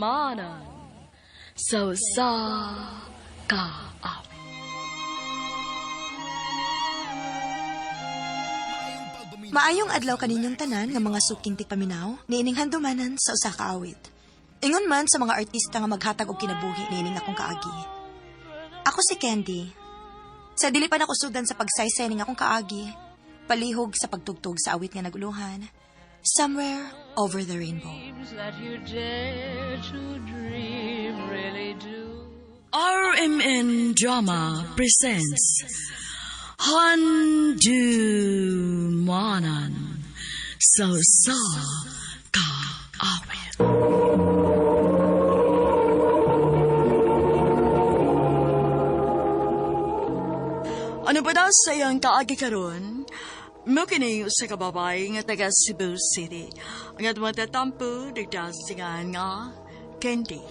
Handumanan sa usa ka awit. Maayong adlaw kaninyong tanan nga mga suking tigpaminaw, niining handumanan sa usa ka awit. Ingon man sa mga artista nga maghatag og kinabuhi niining akong kaagi. Ako si Candy. Sa dili pa nakusudan sa pagsaysay ning akong kaagi, palihog sa pagtugtog sa awit nga naguluhan, Somewhere Over the Rainbow. That you dare to dream really do. RMN Drama presents Handumanan sa usa ka awit. Ano ba daw sa iyang kaagi karon? Mo kini usa ka babae nga taga Cebu City. Ang atong tatampo nagdasingan nga Candy.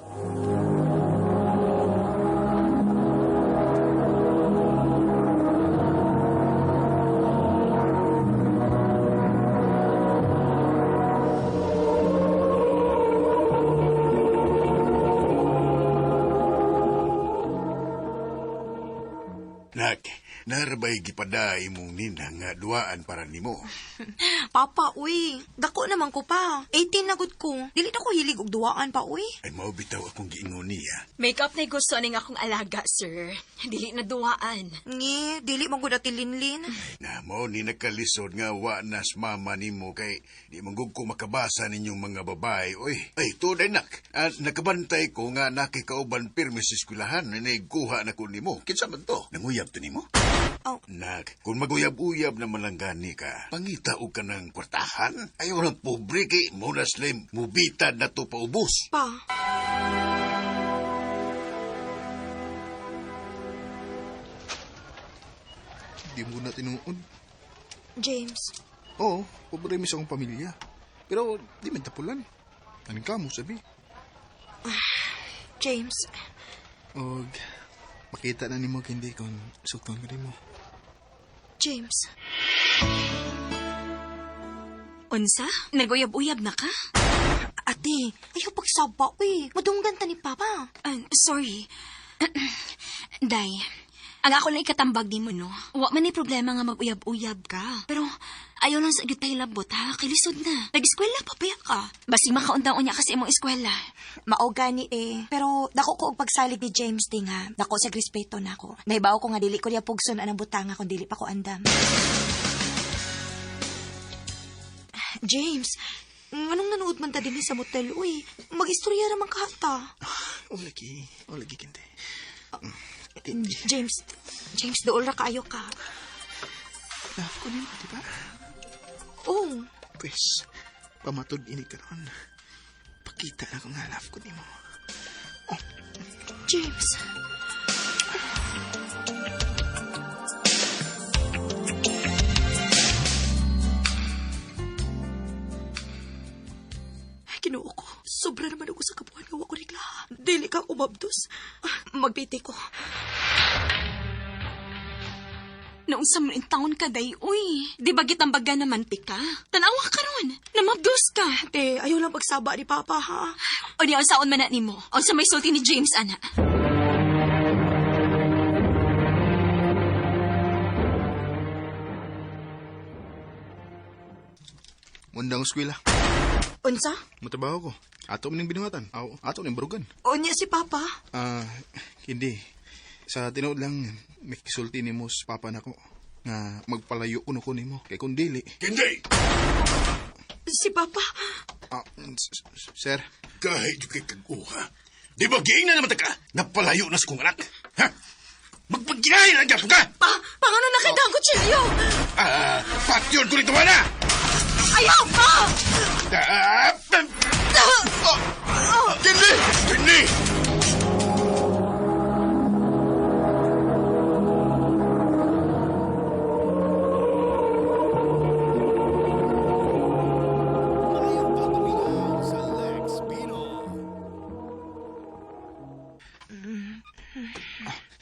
Nak, narabay gipada imong ninang nga duaan para nimo. Papa, uy, dako naman ko pa. 18 na gud ko. Dili na ko hilig og duwaan pa, uy. Ay mao bitaw akong giingon niya. Makeup na gusto ning akong alaga, sir. Dili na duwaan. Ngi, dili man gud ati Linlin. Na mao ni nakalisod nga wa nas mama nimo kay di man gud ko makabasa ninyong mga babae. Oy, ay tuday nak. Ah, nakabantay ko nga nakikauban pirmi sa eskwelahan na naiguha na ko nimo. Kinsa man to? Nanguyab to nimo? Oh. Nak, kung maguyab-uyab na malanggani ka, pangita og ka ng kwartahan. Ayaw lang pobre kay mo na slim, mubitad na to paubos. Pa. Di mo na tinuod. James, Oo, pobre mi sa akong pamilya. Pero di man tapulan. Aning kamo, sabi. James, Og makita na nimo kindi kung sukton ko nimo. James. Unsa? Naguyab-uyab na ka? Ate, ayaw pagsaba, uy. Madunggan ta ni Papa. Sorry. Day, ang ako lang ikatambag nimo no. Wa man ni problema nga mag-uyab-uyab ka. Pero ayaw lang sa gyud labot ha, kay lisod na. Nag-eskwela pa pa ka. Basig makaundang unya kasi imong eskwela. Mao gani eh. Pero dako ko og pagsalig ni James di nga. Dako sa respeto nako. Nahibaw ko nga dili ko niya pugson anang butanga kung dili pa ko andam. James, anong nanood man ta dinhi sa motel, uy? Mag-istorya raman ka ta. O lagi, o lagi kindi. James, James, dool ra kaayo ka. Love ko nimo, di ba? Oh, Pwes, pamatod ini karon. Pakita na ko nga love ko nimo. James. Ay, Ginoo ko. Sobra naman ako sa kabuhan nga wa ko regla. Dili ka umabdos. Ah, magbiti ko. Noong sa man taon ka, day, uy. Di ba gitambaga naman ti ka? Tanawa ka ron. Namabdos ka. Ate, ayaw lang pagsaba ni Papa, ha? O di, unsaon man na nimo? Unsa may sulti ni James, ana? Mundang eskwela. Unsa? Matrabaho ko. Ato man ning binuhatan. Aw, ato ning barugan. Unya si Papa? Ah, hindi. Sa tinuod lang, may kisulti nimo sa papa nako nga magpalayo kuno ko nimo kay kung dili. Hindi! Si Papa? Ah, sir, Kahit yung kay kag-uha. Di ba giing na naman ta ka? Napalayo na sa kong anak. Ha? Magpagkinahin ang gapo ka! Pa, pangano nakita ang kutsilyo? Ah, patyon ko nito na! Ayaw pa! Ah, oh, Hindi! Hindi!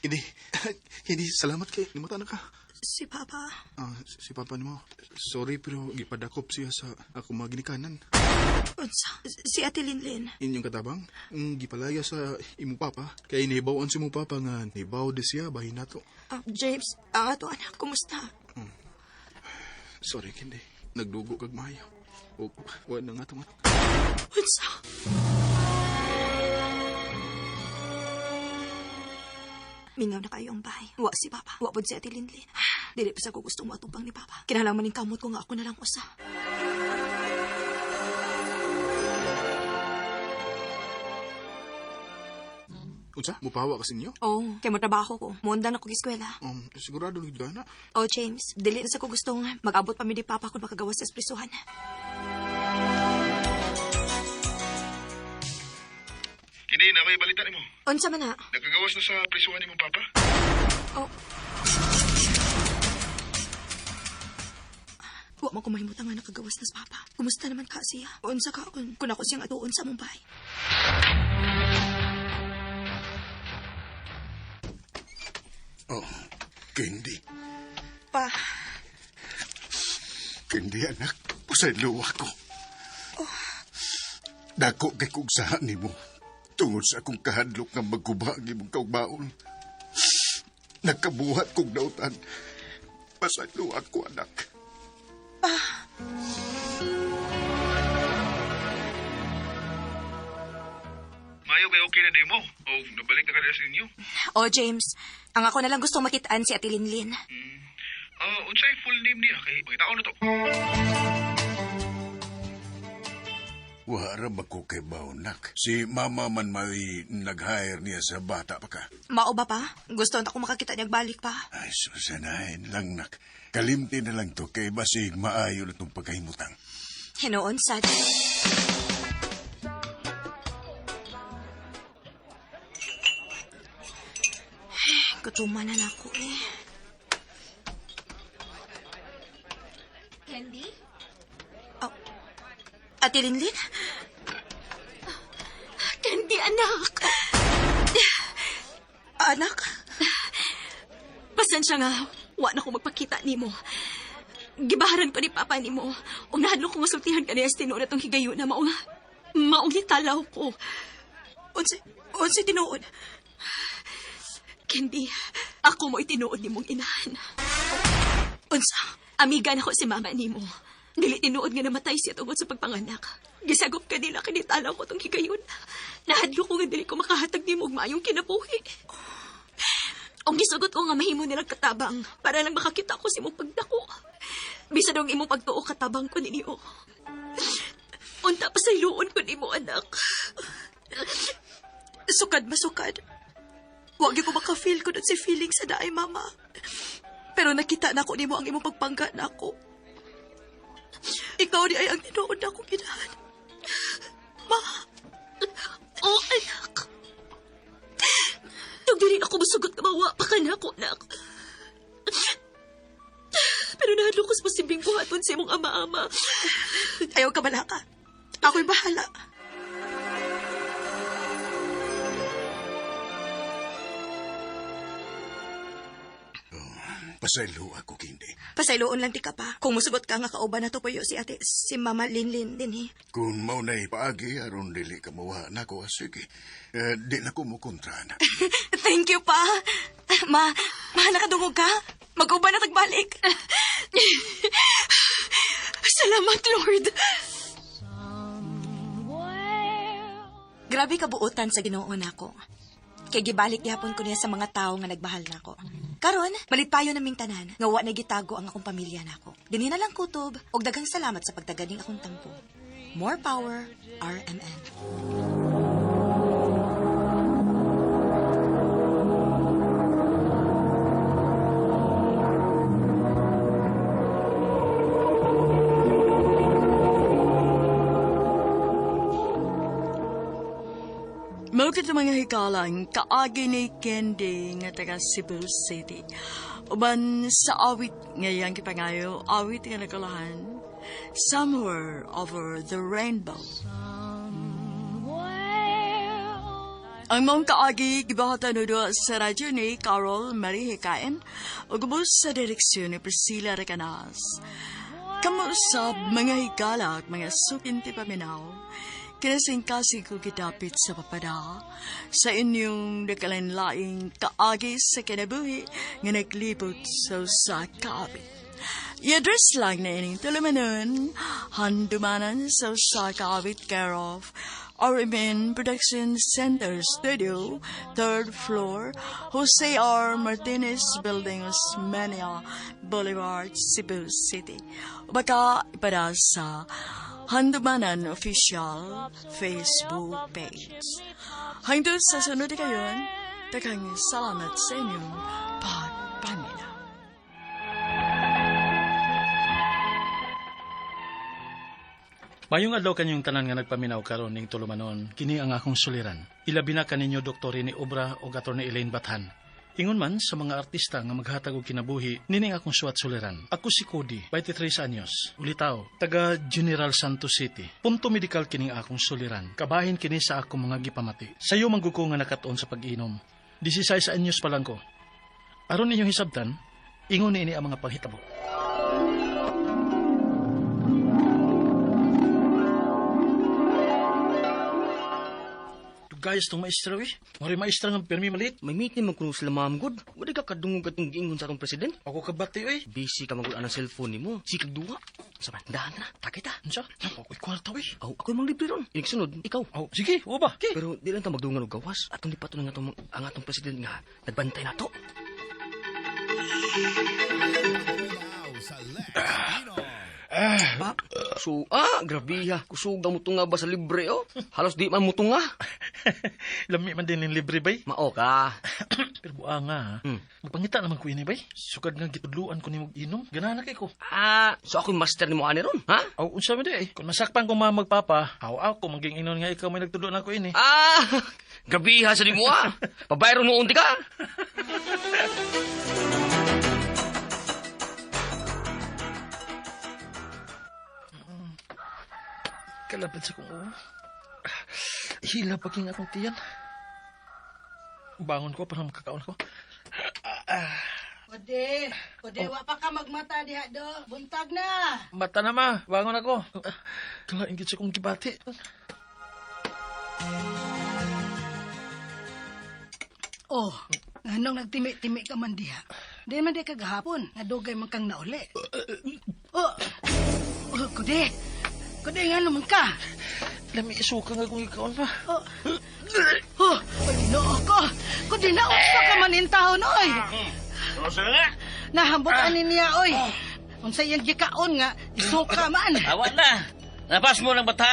Hindi. Hindi, salamat kay limutan na ka. Si Papa. Ah, si papa nimo. Sorry pero gipadakop siya sa ako mga ginikanan. Unsa? Si Ate Linlin. Inyong katabang, gipalaya sa imong papa. Kay nibaw-an si imong papa nga nibaw di siya bahin nato. Ah, James, ang ato anak, kumusta? Sorry, Candy. Nagdugo kag maayo. O, wa na nga itong anak. Unsa? Mingaw na kayo ang bahay. Wa si Papa. Wa pod si Ate Linlin. Dili pa sa ko gusto mo atubang ni Papa. Kinahanglan ning kamot ko nga ako na lang usa. Unsa? Mupawa ka sa inyo? Oh, kay mo trabaho ko. Muundang na ko eskwela. Sigurado gid ka na. Oh, James, dili na sa ko gustong mag-abot pa mi ni Papa kung makagawas sa espresuhan. Kini na may balita nimo. Unsa man na? Nakagawas na sa prisuhan nimo papa. Oh. Wa man ko mahimutang nga nakagawas na sa Papa. Kumusta naman ka siya? Unsa ka kung ako siyang atuon sa Mumbai? Oh, Candy. Pa, Candy, anak. Pasaylo ako. Dako kay kong saha nimo. Tungod sa akong kahadlok nga magguba ang imong kaugmaon. Nagkabuhat kong dautan. Pasaylo ako, anak. Mayo kay okay na demo. O nabalik na ka sa inyo. Oh, James, ang ako na lang gustong makitaan si Ate Linlin. Unsay full name niya kay pangitaon na to. Wa ra ba ko kay Baunak? Si mama man may nag-hire niya sa bata pa ka. Mao ba pa? Gusto na ako makakita niya balik pa. Ay, susanahin lang, nak. Kalimti na lang to kay basig maayo na itong pagkahimutang. Hinoon, sad. Gutuman na ako eh. Candy? Oh. Ate Linlin? Candy, anak! Anak? Pasensya nga, wa na ko magpakita nimo. Gibaharan pa ni Papa nimo. Ug nahadlok ko nga sultihan ka niya sa tinuod atong higayuna mao nga. Maong gitalaw ko. Unsa tinuod? Candy, ako mo itinuod nimong inahan. Unsa? Amiga na ko si mama nimo. Dili tinuod nga namatay siya tungod sa pagpanganak. Gisagop ka nila kinitalaw ko tong higayon. Nahadlok ko nga dili ko makahatag nimo og maayong kinabuhi. Ang gisugot ko nga mahimo nilang katabang para lang makakita ko sa imong pagdako. Bisan ang imong pagtuo katabang ko ninyo. Unta pasayloon ko nimo, anak. Sukad masukad. Wag gyud ko maka-feel ko si feeling sa daay, mama. Pero nakita na ko nimo ang imong pagpangga na ako. Ikaw di ay ang tinuod na akong ginahan. Ma, Oh, anak. Tug dili ako musugot nga mawa pa ka na ako, anak. Pero nahadlok ko sa posibleng buhaton sa imong ama-ama. Ayaw ka balaka. Ako'y bahala. Pasaylo ako, Candy. Pasayloon lang ti ka pa. Kung musugot ka nga kauban na to puyo si ate, si Mama Linlin din eh. Kung mao na'y paagi, aron dili ka mawa na ko, sige. Eh, di na ko mo kontra, anak. Thank you pa. Ma, ma, nakadungog ka. Mag-uban na tagbalik. Salamat, Lord. Grabe kabuotan sa Ginoo nako. Kay gibalik gihapon ko niya sa mga tawo nga nagmahal nako. Karon, malipayong naming tanan nga wa na gitago ang akong pamilya nako. Dinhi na lang kutob og daghang salamat sa pagtaganing akong tampo. More power, RMN. Mao kito mga hikalang kaagi ni Candy nga taga Cebu City. Uban sa awit ngayang gipangayo, awit nga nagkalahan, Somewhere Over the Rainbow. Ang mong kaagi gibahatan udo sa radyo ni Carol Marie Hikain ug ubos sa direksyon ni Priscilla Recanas. Kamuusab mga higalak, mga sukinti paminaw, kinasingkasing ko gidapit sa papada sa inyong nakalanlaing kaagi sa kinabuhi nga naglibot sa usa ka awit. I-address lang na ining tulumanon, handumanan sa usa ka awit care of RMN Production Center Studio, third floor, Jose R. Martinez Building, Osmeña Boulevard, Cebu City. O baka ipada sa Handumanan Official Facebook page. Hangtod sa sunod kayon, daghang salamat sa inyong pagpaminaw. Mayong adlaw kanyong tanan nga nagpaminaw karon ning tulumanon, kini ang akong suliran. Ilabi na kaninyo Dr. Rene Obra o Atty. Elaine Bathan. Ingon man sa mga artista nga maghatag og kinabuhi, nining akong suwat suliran. Ako si Cody, 23 anyos, ulitaw, taga General Santos City. Punto medikal kining akong suliran. Kabahin kini sa akong mga gipamati. Sayo man ko nga nakatuon sa pag-inom. 16 anyos pa lang ko. Aron ninyong hisabtan, ingon niini ang mga panghitabo. Guys, tong maestra eh. Mari maestra nga pirmi malit. May meeting man kuno sila ma'am good. Wala ka kadungog atong giingon sa atong president. Ako kabati eh. Busy ka magud ang cellphone nimo. Sikag duwa. Sa man, dahan na. Takay ta. Unsa? Ako'y kwarta eh. Aw, ako mang libre ron. Inig sunod, ikaw. Aw, sige, o ba? Okay. Pero di lang ta magdungan og gawas. Atong lipaton ang atong president nga nagbantay nato. So, grabe ha. Kusog ang mutunga ba sa libre, oh? Halos di man mutunga. Lami man din yung libre bay. Mao ka. Pero buha nga ha. Magpangita naman ko ini bay. Sukad nga gitudluan ko ni mong inom. Ganahan na kay ko. Ah, so ako'y master ni mo ani ron, ha? Aw, unsa man di eh. Kung masakpan ko mga magpapa, aw aw ko maging inon nga ikaw may nagtudlo na ko ini. Ah, grabe ha sa di mo ha. Pabayro mo unti ka. Kalapad sa kong ulo. Hila pa king akong tiyan. Bangon ko para makakaon ko. Kode, kode, wa pa ka magmata diha do. Buntag na. Mata na ma, bangon ako. Kalain gid sa kong gibati. Oh, nganong nagtimi-timi ka man diha? Di man di ka gahapon, nga dugay man kang nauli. Oh, oh kode, kode ngano man ka? Lami isuka nga kung ikaon pa. Oh, oh, ay, noo ko. Kode naunsa ka man intahon, oy. Nahambot ani niya, oy. Unsa iyang gikaon nga, isuka man. Awa na. Napas mo ng bata.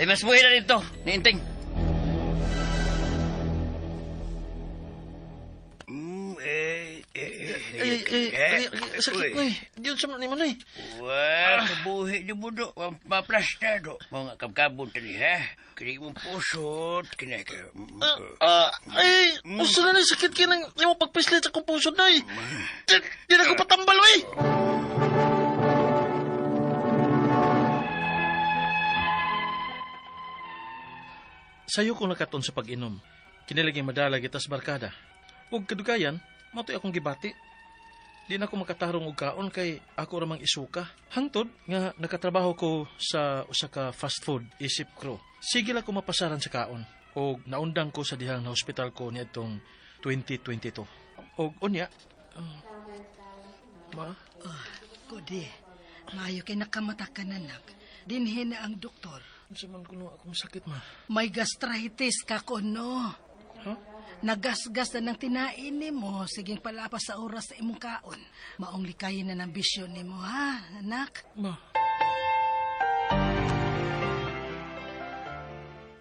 Eh, mas buhay na dito. Niinting. Ay, sakit na eh. Diyon sa man eh. Wah, kabuhi ni mo do. Maplasta do. Mga kabkabon tani, ha? Kini mong pusot. Kini ka. Ay, usa na ni sakit kinang imo pagpislit sa akong pusod na eh. Di na ko patambal eh. Sayo ko nakaton sa pag-inom. Kinilagay madala gitas barkada. Ug kadugayan, matoy akong gibati. Di na ko makatarong og kaon kay ako ramang isuka. Hangtod nga nakatrabaho ko sa usa ka fast food isip crew. Sige lang ko mapasaran sa kaon og naundang ko sa dihang na hospital ko niadtong 2022. Og unya, ma, Oh, kode, maayo kay nakamata ka na, nak. Dinhi na ang doktor. unsa man kuno akong sakit ma? May gastritis ka kuno. Huh? Nagasgas na ng tinain nimo, siging palapas sa oras sa imong kaon. Maong likayin na ng bisyon nimo, ha, anak? Ma.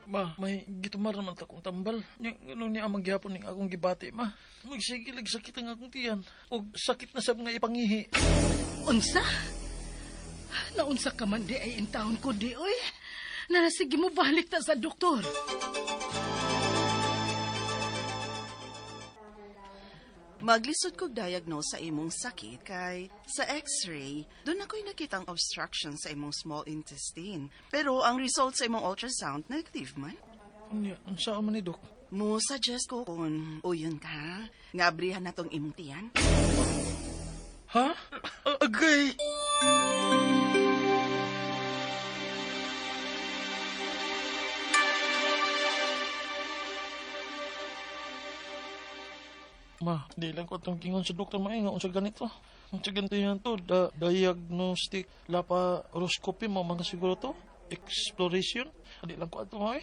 Ma, may gitumar naman ta kong tambal. Nung niya ang magyapon ning akong gibati, ma. Magsigilig sakit ang akong tiyan. Og sakit na sa mga ipangihi. Unsa? Naunsa ka man di ay intahon ko di, oy. Nanasige mo balik ta sa doktor. Maglisod kog diagnose sa imong sakit kay sa x-ray, doon ako'y nakitang obstruction sa imong small intestine. Pero ang result sa imong ultrasound, negative man. Unya, unsa man ni Dok? Mo suggest ko kung uyon ka, nga abrihan na tong imong tiyan. Ha? Agay! Ma, di lang ko itong kingon sa doktor maay nga unsa ganito. Unsa ganito yan to, diagnostic laparoscopy mo mga siguro to. Exploration. Di lang ko ato maay.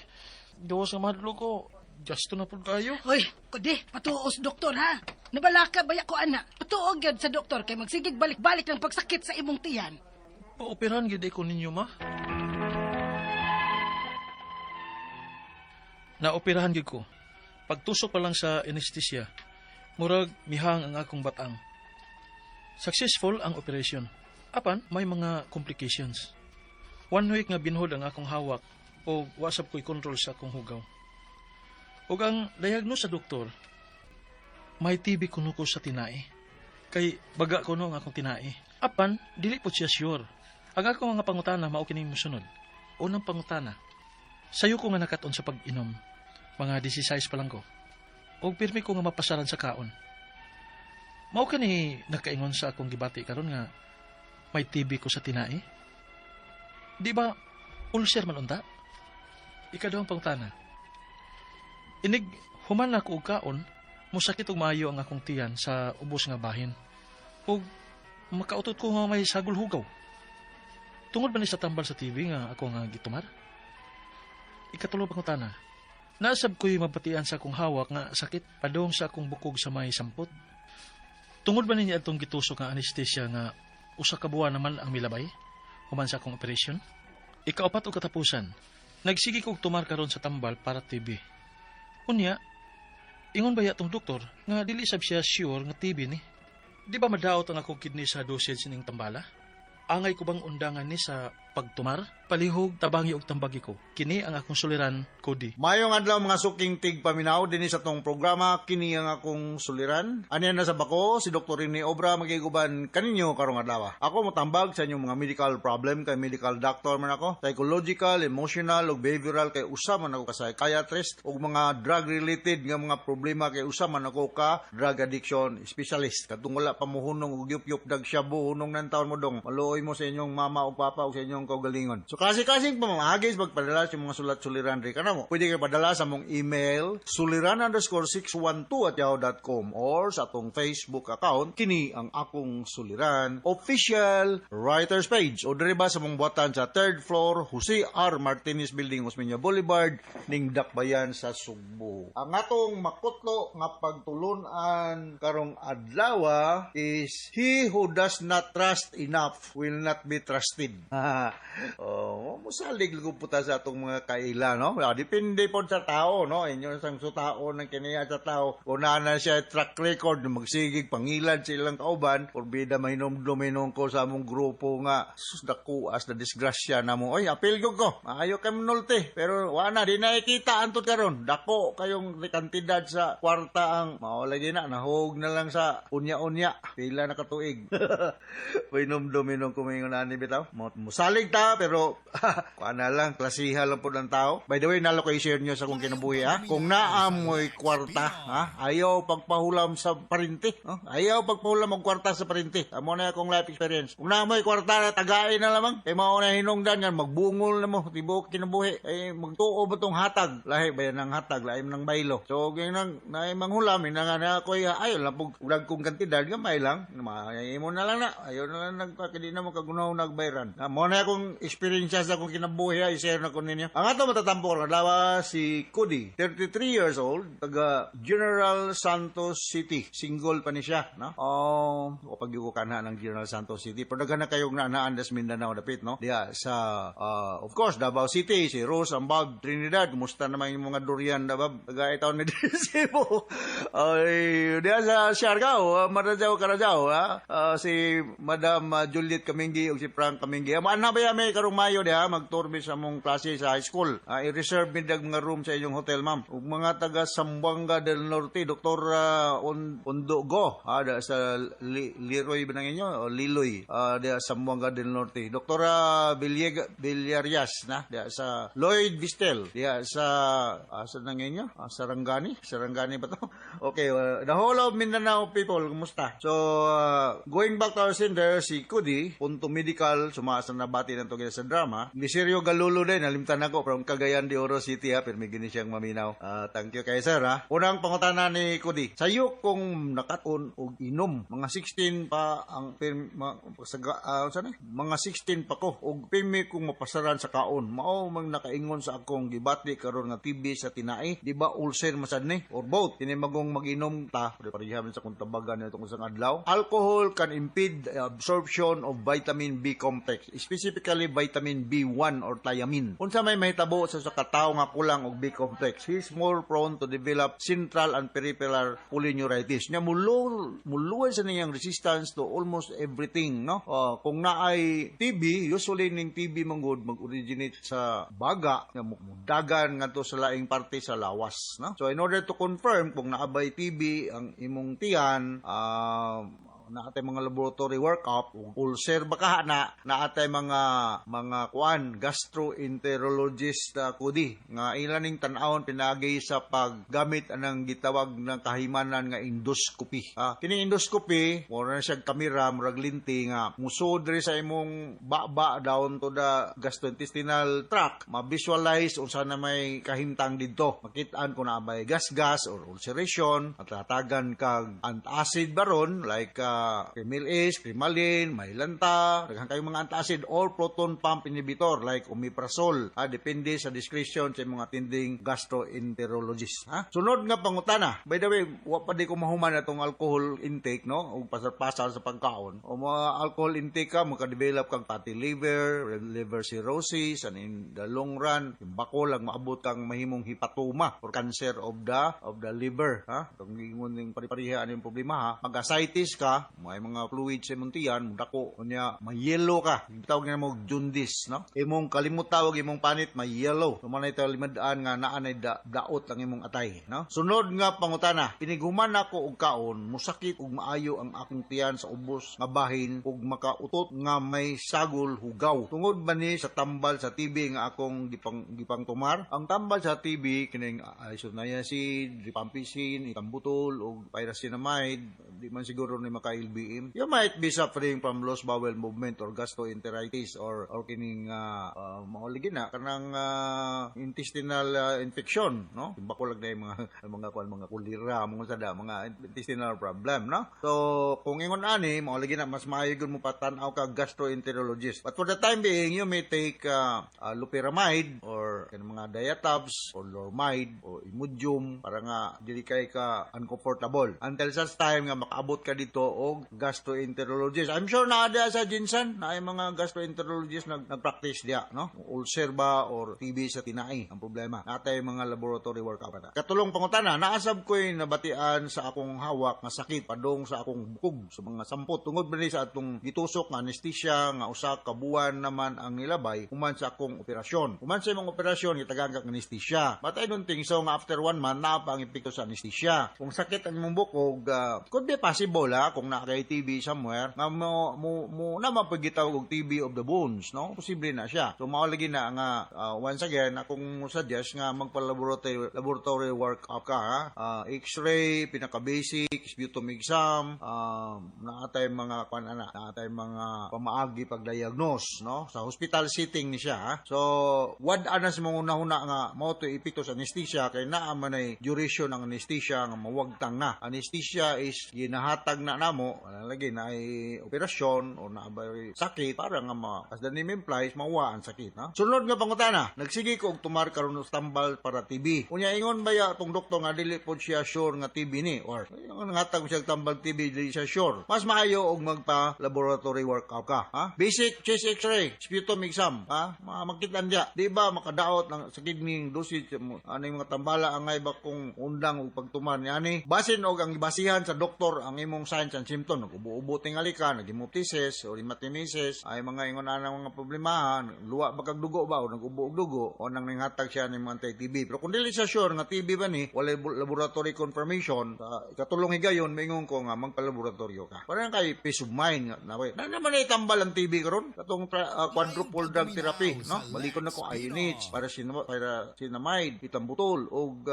Gawas nga mahadlok ko. Gasto na pud kayo. Hoy, kudi, patuos doktor ha. Nabalaka baya ko ana. Patuo gyud sa doktor kay magsigig balik-balik ng pagsakit sa imong tiyan. Paoperahan gyud ko ninyo, ma. Naoperahan gyud ko. Pagtusok pa lang sa anesthesia, murag mihang ang akong batang. Successful ang operation. Apan, may mga complications. 1 week nga binhod ang akong hawak o wasap ko'y control sa akong hugaw. Ug ang diagnose sa doktor, may TB kuno ko sa tinai. Kay baga kuno ang akong tinai. Apan, dili po siya sure. Ang akong mga pangutana mao kining mosunod. Unang pangutana, sayo ko nga nakat-on sa pag-inom. Mga 16 pa lang ko. Og pirmi ko nga mapasaran sa kaon. Mao kani nakaingon sa akong gibati karon nga may TB ko sa tinai. Di ba ulcer man unta? Ikaduhang pangutana, inig human na ko og kaon, mosakit og maayo ang akong tiyan sa ubos nga bahin. Og makautot ko nga may sagol hugaw. Tungod ba ni sa tambal sa TV nga ako nga gitumar? Ikatulo pangutana, naasab ko'y mabatian sa akong hawak nga sakit padung sa akong bukog sa may sampot. Tungod ba ninyo atong gitusok nga anesthesia nga usa ka buwan naman ang milabay human sa akong operation? Ikaapat og katapusan, nagsige kog tumar karon sa tambal para TB. Unya, ingon ba tong doktor nga dili sab siya sure nga TB ni? Di ba madaot ang akong kidney sa dosage ning tambala? Angay ko bang undangan ni sa pagtumar? Palihog, tabangi og tambagi ko. Kini ang akong suliran, Cody. Mayong adlaw mga suking tigpaminaw dinhi sa tong programa kini ang akong suliran. Aniya na sa bako si Dr. Rene Obra magiguban kaninyo karong adlaw. Ako motambag sa inyong mga medical problem kay medical doctor man ako, psychological, emotional ug behavioral kay usa man ako ka psychiatrist ug mga drug related nga mga problema kay usa man ako ka drug addiction specialist. Katong wala pa mohunong og yup-yup dag shabu hunong nang taon mo dong. Maluoy mo sa inyong mama o papa o sa inyong kaugalingon. So klase-klaseng pamamahagis magpadala sa mga sulat-suliran rin ka na mo. Pwede kayo padala sa mong email suliran_612@yahoo.com or sa atong Facebook account kini ang akong suliran official writers page o diri ba sa mong buhatan sa 3rd floor Jose R. Martinez Building, Osmeña Boulevard, ning Dakbayan sa Sugbo. Ang atong makutlo nga pagtulunan karong adlaw is he who does not trust enough will not be trusted. Oh, musalig ko puta sa atong mga kaila, no? Depende po sa tao, no? Inyo sang sutao ng kiniya sa tao. Kung naa na siya track record, magsigig pangilad sa ilang kauban, porbida mahinomdum ko sa among grupo nga sus dako as na disgrasya na mo. Oy, apil ko ko. Maayo kay mnolte. Pero wa na, di na ikita antot karon. Dako kayong kantidad sa kwarta ang mao lagi na nahog na lang sa unya-unya. Pila na katuig. Mahinomdum ko maingon ani bitaw. Musalig ta pero kuan na lang, klasiha lang po ng tao. By the way, nalo ko i-share nyo sa kung kinabuhi ha. Kung naamoy kwarta, ha, ayaw pagpahulam sa parinti. Oh, ayaw pagpahulam og kwarta sa parinti. Amo na akong life experience. Kung naamoy kwarta, tagain na lamang. Kay mao na hinungdan yan, magbungol na mo, tibuok kinabuhi. Ay, magtuo ba tong hatag? Lahi ba yan ang hatag? Lahi ng baylo. So, ganyan nang, naay manghulam, ina nga na ako, ayaw lang, pag ulag kong kantidad, gamay lang. Maayo mo na lang na. Ayaw na lang, nagpakidi na mo kagunaw nagbayran. Mo na akong experience sa akong kinabuhi, i-share na ko ninyo. Ang ato matatampo ko, adlaw si Cody, 33 years old, taga General Santos City. Single pa ni siya, no? Oh, kapag yuko ka na ng General Santos City. Pero daghan na kayong naanaan das Mindanao dapit, no? Diya sa, of course, Davao City, si Rose Ambag Trinidad. Kumusta naman yung mga durian, Davao? Taga itaw ni Cebu. Ay, diya sa Siargao, Maradjaw, Carajaw, ha? Si Madam Juliet Kaminggi o si Frank Kaminggi. Maana ba Nabaya may karong Mayo diha magtour mi sa among klase sa high school. I-reserve mi dag mga room sa inyong hotel, ma'am. Ug mga taga Zamboanga del Norte, Dr. Ondogo, da sa Leroy ba nang inyo o Liloy, diha sa Zamboanga del Norte. Dr. Villega, Villarias na diha sa Lloyd Vistel, diha sa asa nang inyo? Sarangani? Sarangani ba to? Okay, the whole of Mindanao people, kumusta? So, going back to our sender, si Cody, Punto Medical, sumasa na bati ng tugil sa drama. Miserio Galulo din, nalimtan ako from Cagayan de Oro City ha, pero may gini siyang maminaw. Thank you kay sir ha. Unang pangutana ni Cody, sayo kung nakaton og inom, mga 16 pa ang ma, sa, saan eh? Mga 16 pa ko og pirmi kong mapasaran sa kaon. Mao mang nakaingon sa akong gibati karon nga TB sa tinai, di ba ulcer masad ni or both? Tinimagong mag-inom ta, pareha man sa kung tabagan nito kung sa adlaw. Alcohol can impede the absorption of vitamin B complex, specifically vitamin B1 or thiamine. Unsa may mahitabo sa katawo nga kulang og B complex, he is more prone to develop central and peripheral polyneuritis. Nya muluway sa niyang resistance to almost everything, no? Kung naay TB, usually ning TB manggod mag-originate sa baga, nga dagan ngadto sa laing parte sa lawas, no? So in order to confirm kung naabay TB ang imong tiyan, naatay mga laboratory workup, ug ulcer ba ka na, naatay mga kuan gastroenterologist, kudi nga ilan ning tan-awon pinaagi sa paggamit anang gitawag ng kahimanan nga endoscopy. Kining endoscopy, mura na siya kamera, murag linti nga musod diri sa imong baba down to the gastrointestinal tract, ma-visualize unsa na may kahimtang didto. Makitaan kung naa bay gas-gas or ulceration at hatagan kag antacid baron like Kremil-S, Kremalin, Mylanta, daghan kayong mga antacid or proton pump inhibitor like omeprazole. Depende sa discretion sa mga attending gastroenterologist. Ha? Sunod nga pangutana. By the way, wa pa di ko mahuman atong alcohol intake, no? O pasar-pasar sa pagkaon. O mga alcohol intake ka, maka-develop kang fatty liver, liver cirrhosis, and in the long run, yung bako lang maabot kang mahimong hepatoma or cancer of the liver. Ha? Kung ingon ning pari-pariha yung problema ha. Mag-ascites ka, may mga fluid sa imong tiyan, mudako, unya may-yellow ka. Tawag na mo jaundice, no? Imong kalimot tawag imong panit may yellow. So man ito limad-an nga naa nay daot ang imong atay, no? Sunod nga pangutana, pinighuman nako og kaon, musakit og maayo ang akong tiyan sa ubos nga bahin ug makautot nga may sagol hugaw. Tungod ba ni sa tambal sa TB nga akong gipang tumar? Ang tambal sa TB kining isoniazid, rifampicin, ethambutol ug pyrazinamide, di man siguro ni maka-LBM. You might be suffering from loose bowel movement or gastroenteritis or kining mao lagi na kanang intestinal infection, no? Bako lang na yung mga kuan, mga kulira, mga sada, mga intestinal problem, no? So kung ingon ani, mao lagi na mas maayo gyud mo patan-aw ka gastroenterologist. But for the time being, you may take loperamide or kanang mga diatabs or Lormide or Imodium para nga dili kay ka uncomfortable until such time nga makaabot ka dito og gastroenterologist. I'm sure naa diha sa GenSan na ay mga gastroenterologist nag-practice diya, no? Ulcer ba or TB sa tinai ang problema. Natay mga laboratory workup na. Katulong pangutana, naasab ko'y nabatian sa akong hawak nga sakit padong sa akong bukog sa mga sampot. Tungod ba ni sa atong gitusok nga anesthesia nga usa ka buwan naman ang nilabay human sa akong operasyon. Human sa imong operasyon, gitagaan kag anesthesia. But I don't think so nga after one month naa pa ang epekto sa anesthesia. Kung sakit ang imong bukog, could be possible ha, kung naa kay TB somewhere nga mo na mapagitawag og TB of the bones, no? Posible na siya. So mao lagi na nga once again akong suggest nga magpa-laboratory laboratory work up ka ha. X-ray, pinaka basic, sputum exam, naatay mga kuan ana, naatay mga pamaagi pag-diagnose, no? Sa hospital setting ni siya ha. So wad ana sa mga una-una nga mao to epekto sa anesthesia kay naa man ay duration ang anesthesia nga mawagtang na. Anesthesia is ginahatag na namo, wala lagi na ay operasyon o naa ba sakit para nga ma, as the name implies, mawa ang sakit, ha? Sunod nga pangutana, nagsige ko og tumar karon og tambal para TB. Unya ingon baya atong doktor nga dili pod siya sure nga TB ni or ingon ngatag siya og tambal TB, dili siya sure. Mas maayo og magpa laboratory workup ka, ha? Basic chest X-ray, sputum exam, ha? Makita diya. Di ba makadaot ng sa kidney dosage mo ano yung mga tambala angay ba kung undang og pagtumar ni ani? Basin og ang basihan sa doktor ang imong signs and symptom, nag-ubo-ubo tingali ka, nag-hemoptysis o hematemesis, ay mga ingon anang mga problema, luwa ba kag dugo ba o nag-ubo og dugo o nang ninghatag siya ng mga anti-TB. Pero kung dili siya sure nga TB ba ni, walay laboratory confirmation, sa ikatulong higayon maingon ko nga magpalaboratorio ka. Parang kay peace of mind nga na, na naman ay tambal ang TB karon katong quadruple drug therapy, no? Balikon na ko INH, pyrazinamide, ethambutol og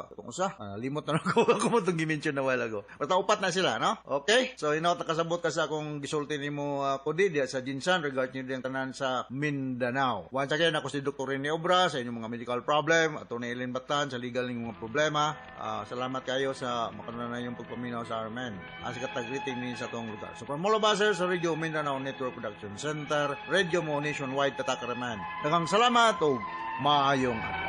katong usa, limot na ko ako mo tong gi-mention na while ago. Basta upat na sila, no? Okay? So inaw nakasabot ka sa akong gisulti nimo, Kodi, diya sa GenSan regard niyo diyang tanan sa Mindanao. Once again, ako si Dr. Rene Obra sa inyong mga medical problem, Atty. Ellen Batan sa legal ninyong mga problema. Salamat kayo sa makanunan yung pagpaminaw sa RMN. Ang sikat greeting ni sa atong lugar. So from all of us here sa Radio Mindanao Network Production Center, Radio Mo Nationwide Tatak RMN. Daghang salamat ug maayong adlaw.